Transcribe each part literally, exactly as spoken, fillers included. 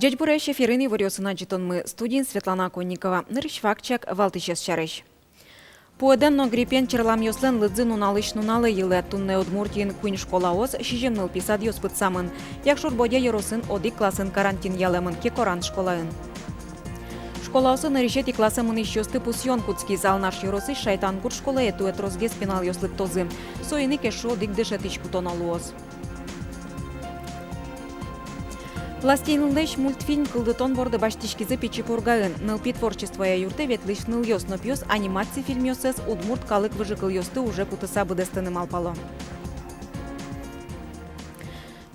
Ӟечбуресь! Эфирын иворъёсын адӟытонмы, студиын Светлана Конникова. Нырысь вакчияк валтӥсез сярысь. Пуэдэн но гриппен черламъёслэн лыдзы нуналысь нуналэ йылэ. Туннэ Удмуртиын куинь школаос, сизьым нылпи садъёс пытсамын. Якшур-Бӧдья ёросын одӥг классын карантин ялэмын, Кекоран школаын. Школаосы нырысетӥ классэ мынӥсьёсты пусъён кутскиз. Алнаш ёросысь Шайтан-Гурт школае туэ тросгес пиналъёс лыктозы. Соин ик эшшо одӥг дышетӥсь кутоно луоз. Пластилинлэсь мультфильм кылдытон борды басьтӥськизы Пичи Пургаын. Нылпи творчествоя юртэ ветлӥсь нылъёс но пиос анимаци фильмъёссэс, удмурт калык выжыкылъёсты уже кутыса быдэстыны малпало.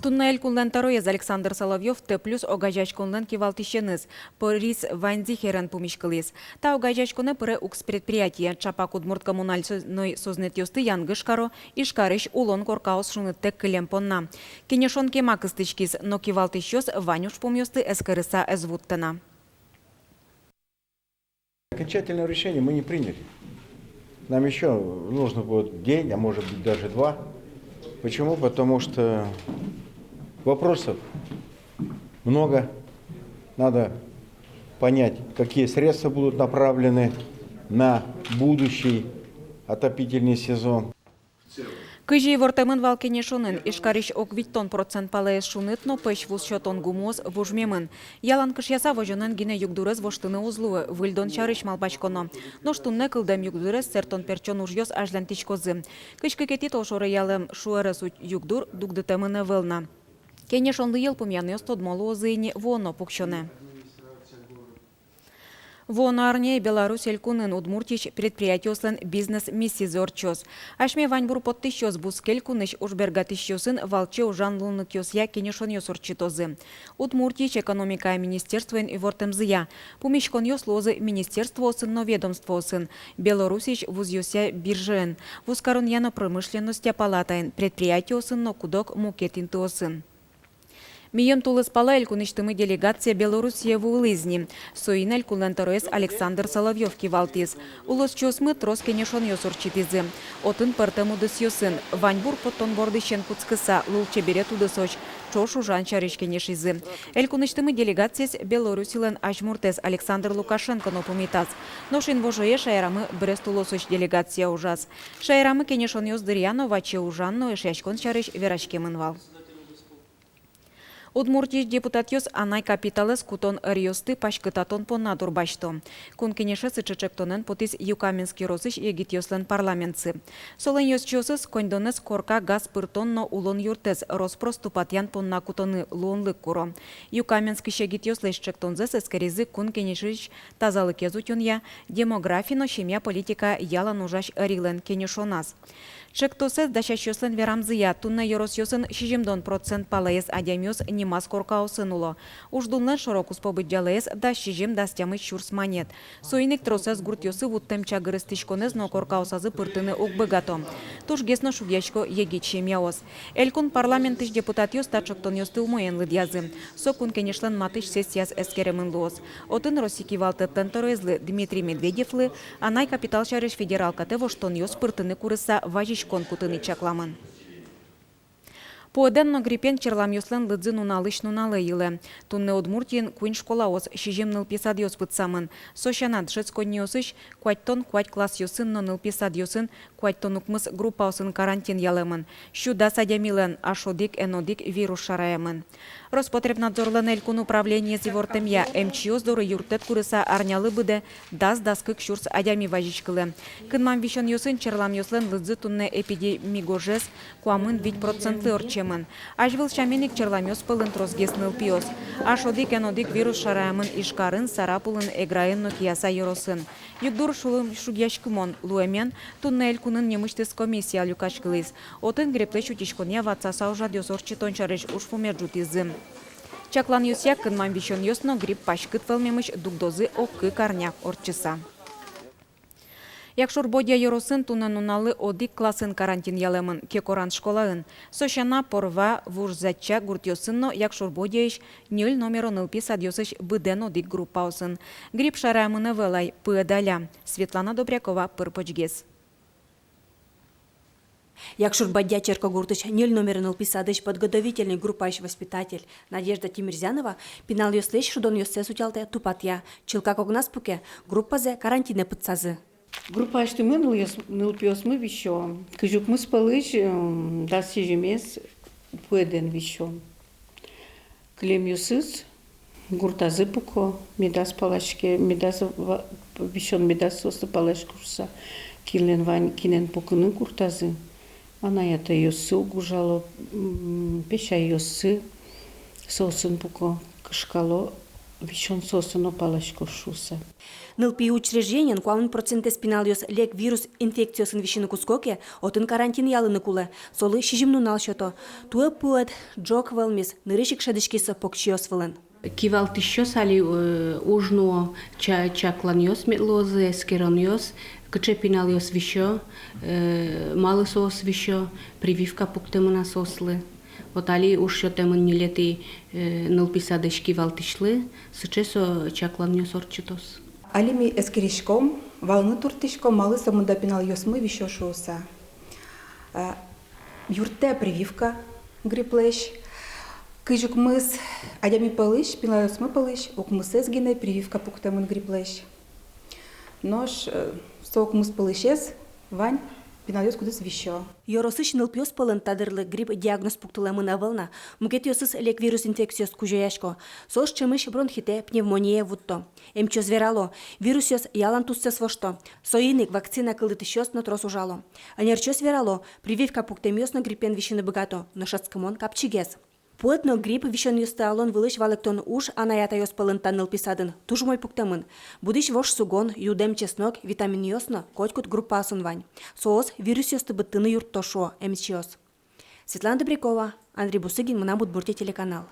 Туннэ элькунлэн тӧроез Александр Соловьёв «Т плюс» огазеяськонлэн кивалтӥсеныз Борис Ванзихерен пумиськылӥз. Та огазеяськонэ пыре укс предприятие, чапак удмурт коммунальной сознэтъёсты янгыш каро Ижкарысь улон коркаос шуныттэк кылем понна. Кенешон кема кыстӥськиз, но кивалтӥсьёс вань ужпумъёсты эскерыса ӧз вуттэ на. Окончательного решения мы не приняли. Нам ещё нужно будет день, а может быть даже два. Почему? Потому что вопросов много. Надо понять, какие средства будут направлены на будущий отопительный сезон. Кызьы ивортэмын вал кенешонын, Ижкарысь ог витьтон процент палаез шуныт но пӧсь вуз сётон гумыос вужмемын. Ялан кышъяса возёнэн гинэ югдурез воштыны уз луы, выльдон сярысь малпаськоно. Нош туннэ кылдэм югдурез сэртон-пертчон ужъёс азьланьтӥськозы. Кызь кыкетӥ толшоре ялэм шуэрес югдур дугдытэмын ӧвӧл на. Кенешонлы йылпумъянъёс тодмо луозы ини вуоно пуксёнэ. Вуоно арняе Беларусь элькунын Удмуртиысь предприятиослэн бизнес-миссизы ортчоз. Асьме ваньбур поттӥсьёс бускель кунысь ужбергатӥсьёсын валче ужан луонлыкъёсъя кенешонъёс ортчытозы. Удмуртиысь экономикая министерствоен ивортэмзыя, пумиськонъёс луозы министерствоосын но ведомствоосын, Белоруссиысь вузъёсъя биржаын, вузкаронъя но промышленностья палатаын, предприятиосын но куд-ог мукет интыосын. Мием тулыс пала элькунысьтымы делегация Белоруссие вуылӥз ни. Соин элькунлэн тӧроез Александр Соловьёв кивалтӥз. Улосчиосмы трос кенешонъёс ортчытӥзы. Отын пӧртэм удысъёсын, ваньбур поттон бордысен кутскыса, лулчеберет удысозь ӵош ужан сярысь кенешизы. Элькунысьтымы делегациез Белоруссилэн азьмуртэз Александр Лукашенко но пумитаз. Нош инвожое шаерамы Брест улосысь делегация ужаз. Шаерамы кенешонъёс дыръя но ваче ужан но эшъяськон сярысь вераськемын вал. Удмуртиысь депутатъёс анай капиталэз кутон ӧръёсты паськытатон понна дурбасьто. Кун Кенеше сыӵе ӵектонэн потӥз Юкаменск ёросысь егитъёслэн парламентсы. Солэн ёзчиосыз коньдонэз корка газ пыртон но улон юртэз рос-прос тупатъян понна кутыны луонлык куро. Юкаменскысь егитъёслэсь ӵектонзэс эскеризы Кун Кенешысь тазалыкез утёнъя, демографи но семья политикая ялан ужась ӧрилэн кенешоназ. Ӵектосэз дасясьёслэн верамзыя, туннэ ёросъёсын сизьымдон процент палаез адямиос нимаз коркаосын уло. Уждунлэн шоро-куспо быдӟалаез дас сизьым-дас тямыс сюрс манет. Соин ик тросэз гуртъёсы вуттэм чагыр эстӥськонэз но коркаосазы пыртыны уг быгато. Тужгес но шугъясько егит семьяос. Элькун парламентысь депутатъёс та ӵектонъёсты умоен лыдъязы. Со Кун Кенешлэн матысь сессияз эскеремын луоз. Отын Россия кивалтэтлэн тӧроезлы Дмитрий Медведевлы анай капитал сярысь федерал катэ воштонъёс пыртыны курыса вазиськон кутыны чакламын. Пуэдэн но гриппен черламъёслэн лыдзы нуналысь нуналэ йылэ. Туннэ Удмуртиын куинь школаос, сизьым нылпи садъёс пытсамын. Со сяна, дышетсконниосысь куатьтон куать классъёсын но нылпи садъёсын куатьтон укмыс группаосын карантин ялэмын. Сю дас адямилэн аш одӥг эн одӥг вирус шараямын. Роспотребнадзорлэн элькун управлениез ивортэмъя, эмчиос доры юрттэт курыса арнялы быдэ дас-дас кык сюрс адями вазиськылэ. Кынмам висёнъёсын черламъёслэн лыдзы туннэ эпидемигожез куамын вить процентлы ортчемын. Азьвыл сямен ик черламъёс пӧлын тросгес нылпиос. Аш одӥг эн одӥг вирус шараямын Ижкарын, Сарапулын, Эграын но Кияса ёросын. Югдур шулым шугъяськымон луэмен туннэ элькунын нимысьтыз комиссия люкаськылӥз. Отын грипплэсь утиськонъя ватсаса ужрадъёс ортчытон сярысь ужпумез ӝутӥзы. Чакланъёсъя, кынмам висёнъёс но грипп паськыт вӧлмемысь дугдозы ог-кык арня ортчыса. Якшур-Бӧдья ёросын туннэ нуналлы одӥг классын карантин ялэмын, Кекоран школаын. Со сяна, Порва, Вуж Затча гуртъёсын но Якшур-Бӧдьяысь ньыль номеро нылпи садъёсысь быдэн одӥг группаосын. Грипп шараямын ӧвӧл ай, пыэдалля. Светлана Добрякова, пыр-почгес. Якшур-Бӧдья черкогуртысь ньыль номеро нылпи садысь подготовительной группаысь воспитатель Надежда Тимирзянова пиналъёслэсь шудонъёссэс утялтэ, тупатъя, чылкак огназ пуке, группазэ карантинэ пытсазы. Группаысьтымы нылъёс-, нылпиосмы висё. Кызь укмыс пӧлысь, м, дас сизьымез пуэдэн висё. Кылемъёсыз гуртазы пуко, медаз палаське, медаз ва-, висён медаз соослы паласькы шуыса, кинлэн вань, кинэн пукыны гуртазы. Анай-атайёссы уг ужало, м, песяйёссы соосын пуко, кышкало, висён соосын но паласькоз шуыса. Нылпи учреждениын куамын процентэз пиналъёс лек вирус инфекциосын висьыны кутско ке, отын карантин ялыны кулэ, солы сизьым нунал сёто. Туэ пуэд ӝог вӧлмиз, нырысь ик шӧдӥськиз со покчиос вылын. Кивалтӥсьёс али, э, уж нуо, ча-, чакланъёс мед луозы, эскеронъёс, кыӵе пиналъёс висё, э, малы соос висё, прививка пуктэмын-а соослы. Вот али уж сётэмын ньылетӥ, э, нылпи садысь кивалтӥсьлы, сыӵе со чакланъёс ортчытоз. Али ми эскериськом, валаны турттӥськом, малы сомында пиналъёсмы висё шуыса. Э, юрттэ прививка грипплэсь. Кызь укмыс адями пӧлысь, пиналъёсмы пӧлысь, укмысэз гинэ прививка пуктэмын грипплэсь. Нош, э, со укмыс пӧлысез вань пиналъёс, кудӥз висё. Ёросысь нылпиос пӧлын та дырлы грипп диагноз пуктылэмын ӧвӧл на, мукетъёсыз лек вирус инфекциос кузёясько. Соос ӵемысь бронхитэ, пневмоние вутто. Эмчиос верало, вирусъёс ялан туссэс вошто. Соин ик вакцина кылдытӥсьёс но трос ужало. Ӧнерчиос верало, прививка пуктэмъёс но гриппен висьыны быгато, но шӧдскымон капчигес. Пуэд но грипп висёнъёсты алон вылысь валэктон уж анай-атайёс пӧлын та нылпи садын туж умой пуктэмын. Будӥсь вож сугон, юдэм чеснок, витаминъёс но котькуд группаосын вань. Соос вирусъёсты быдтыны юртто, шуо эмчиос. Светлана Добрякова, Андрей Бусыгин, «Мынам Удмуртие» телеканал.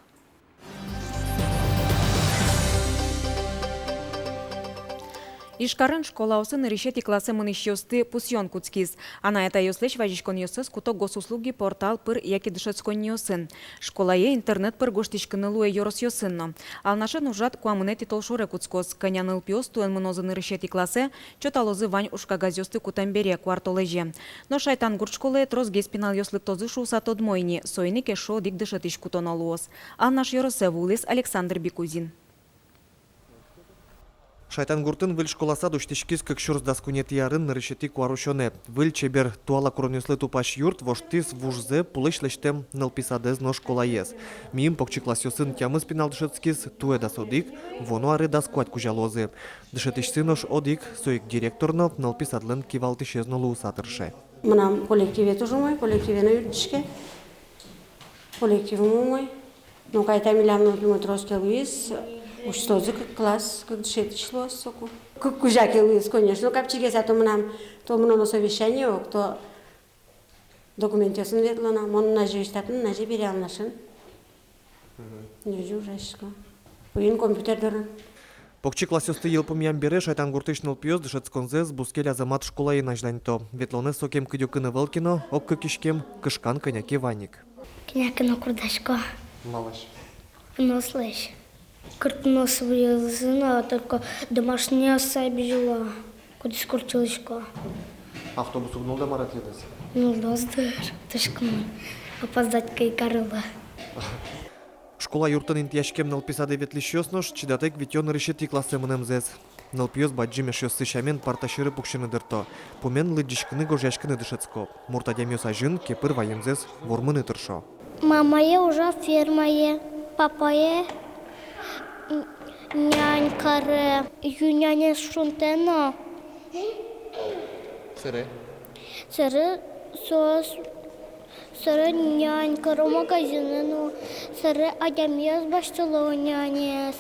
Ижкарын школаосы нырысетӥ классэ мынӥсьёсты пусъён кутскиз. Анай-атайёслэсь вазиськонъёссэс куто госуслуги портал пыр яке дышетсконниосын. Школае интернет пыр гожтӥськыны луэ ёросъёсын но. Алнашын ужрад куамынэтӥ толшоре кутскоз. Кӧня нылпиос туэ мынозы нырысетӥ классэ, чоталозы вань ужкагазъёсты кутэм бере, куартолэзе. Но Шайтангурт школае тросгес пиналъёс лыктозы шуыса тодмо ини, соин ик эшшо одӥг дышетӥсь кутоно луоз. Алнаш ёросэ вуылӥз Александр Бикузин. Шайтангуртын выль школа сад усьтӥськиз кык сюрс дас куинетӥ арын нырысетӥ куарусёнэ. Выль чебер туала куронъёслы тупась юрт воштӥз вужзэ, пулэсь лэсьтэм нылпи садзэ но школаез. Миым покчи классъёсын тямыс пинал дышетскиз, туэ дас одӥг, вуоно аре дас куать кузя луозы. Дышетӥсьсы нош одӥг, со ик директор но, нылпи садлэн кивалтӥсез но луыса тырше. Мынам коллективе туж умой, коллективе но юрттӥське. Коллективмы умой. Ну, кайта, милям нылпимы трос ке луиз, усьтозы кык класс, кык дышетӥсь луоз соку. Кык кузя ке луиз, конечно, капчигес, а то мынам, то мыноно совещание, ог-то документъёсын ветлоно, мон нуназе Ижкарын, нуназе бере Алнашын. Мгм. Нуназе ужасько. Уин компьютер дорын. Покчи классъёсты йылпумъям бере Шайтангуртысь нылпиос дышетсконзэс бускель Азамат школаын азьланьто. Ветлонэз сокем кыдёкын ӧвӧл ке но, ог кык иськем, кышкан кӧня ке вань ик. Кӧня ке но курдасько. Малысь? Куртъёслэсь. Куртъёс вуизы но, только домашнийёс ай бызьыло, кудӥз куртчылӥсько. Автобус уг нуллэ, мар-а, тӥледыз? Нуллоз дыр, тышкымон. Опоздать кӧй карыло. Школа юртын интыяськем нылпи садэ ветлӥсьёс нош чидатэк витё нырысетӥ классэ мынэмзэс. Нылпиос бадӟым эшъёссы сямен парта сьӧры пуксьыны дырто. Пумен лыдӟиськыны, гожъяськыны дышетско. Мурт адямиос азьын кепыр ваемзэс вормыны тыршо. Мамае ужа фермае, папае н-, нянь каре, ю нянез шунтэ но. Сэре? Сэре соос, сэре нянь каро, магазинэ нуо, сэре адямиос басьтыло нянез.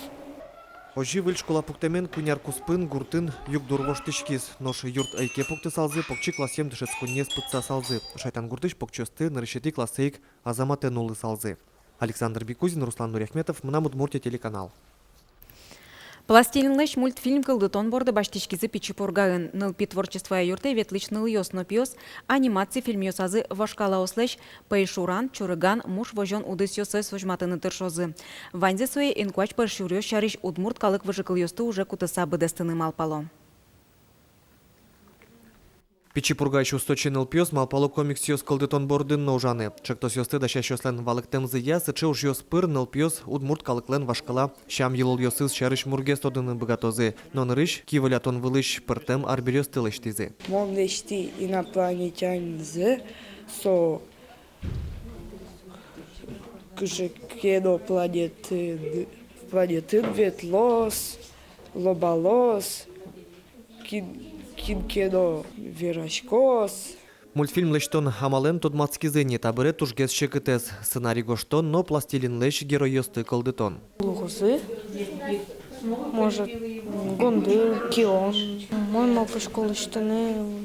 Озьы выль школа пуктэмен куинь ар куспын гуртын югдур воштӥськиз. Нош юрт ӧй ке пуктысалзы, покчи классъем дышетсконниез пытсасалзы. Шайтангуртысь покчиосты нырысетӥ классэ ик Азаматэ нуллысалзы. Александр Бикузин, Руслан Нуриахметов, «Мынам Удмуртие» телеканал. Пластилинлэсь мультфильм кылдытон борды басьтӥськизы Пичи Пургаын. Нылпи творчествоя юртэ ветлӥсь нылъёс но пиос анимаци фильмъёсазы вашкалаослэсь пӧйшуран, чурыган, муш возён удысъёссэс возьматыны тыршозы. Ваньзэ сое инкуазь пӧйшуръёс сярысь удмурт калык выжыкылъёсты уже кутыса быдэстыны малпало. Пичи Пургаысь усточи нылпиос малпало комиксъёс кылдытон бордын но ужаны. Ӵектосъёсты дасясьёслэн валэктэмзыя, сыӵе ужъёс пыр нылпиос удмурт калыклэн вашкала сям-йылолъёсыз сярысь мургес тодыны быгатозы. Но нырысь кивылятон вылысь пӧртэм арбериосты лэсьтӥзы. Мон лэсьтӥ инопланетянинзэ, со кыӵе ке но планетын, планетын ветлоз, лобалоз, кин, кин ке но вераськоз. Мультфильм лэсьтон амалэн тодматскизы ни, табере тужгес секытэз: сценарий гожтон но пластилинлэсь геройёсты кылдытон. Луозы, может, гондыр, кион. Мон малпасько лэсьтыны,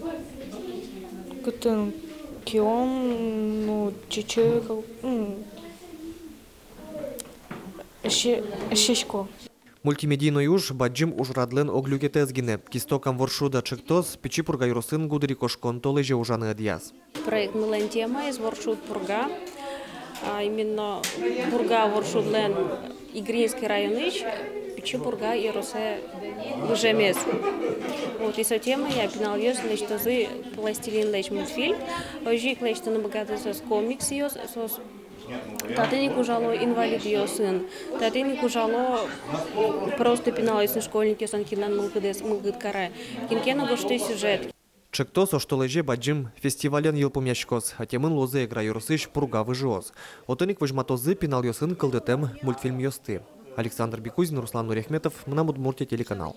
кытын кион, ну, чечек, м, эше-, эшесько. Мультимедийной уж бадӟым ужрадлэн ог люкетэз гинэ. «Кистокам воршуда» ӵектос Пичи Пурга ёросын гудырикошкон толэзе ужаны ӧдъяз. Проектмылэн темаез «Воршуд Пурга», а именно Пурга воршудлэн Игринский районысь Пичи Пурга ёросэ выжемез. Вот, и со темая пиналъёс лэсьтозы пластилинлэсь мультфильм. Озьы ик лэсьтыны быгатозы соос комиксъёс, соос татын ик ужало инвалидъёсын, татын ик ужало просто пиналъёсын, школьникъёсын, кинлэн мылкыдэз мылкыд каре, кин ке но гожтэ сюжет. Ӵектос оштолэзе бадӟым фестивален йылпумъяськоз. Ӧтемын луозы Эгра ёросысь Пурга выжыос. Отын ик возьматозы пиналъёсын кылдытэм мультфильмъёсты. Александр Бекузин, Руслан Нуряхметов, «Мынам Удмуртие» телеканал.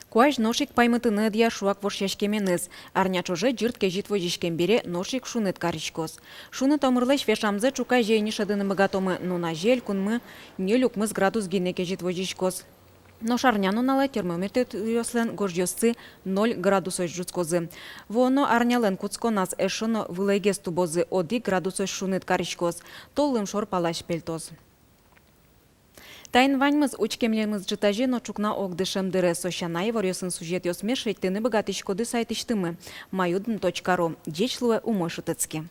Куазь нош ик паймытыны ӧдъя шуак вошъяськеменыз. Арня ӵоже ӟырт кезьыт возиськем бере нош ик шуныт кариськоз. Шуныт омырлэсь вешамзэ ӵуказе ини шӧдыны быгатомы. Нуназе элькунмы ньыль-укмыс градус гинэ кезьыт возиськоз. Нош арнянуналэ термометръёслэн гожъёссы ноль градусозь ӝутскозы. Вуоно арнялэн кутсконаз эшшо но вылэгес тубозы, одӥг градусозь шуныт кариськоз, тол лымшор палась пельтоз. Таин ваньмыз. Учкемлемыз ӝытазе но ӵукна огдышем дыре. Со сяна иворъёсын сюжетъёсмес шедьтыны быгатӥськоды сайтысьтымы май удм точка ру. Ӟеч луэ, умой шутэтске.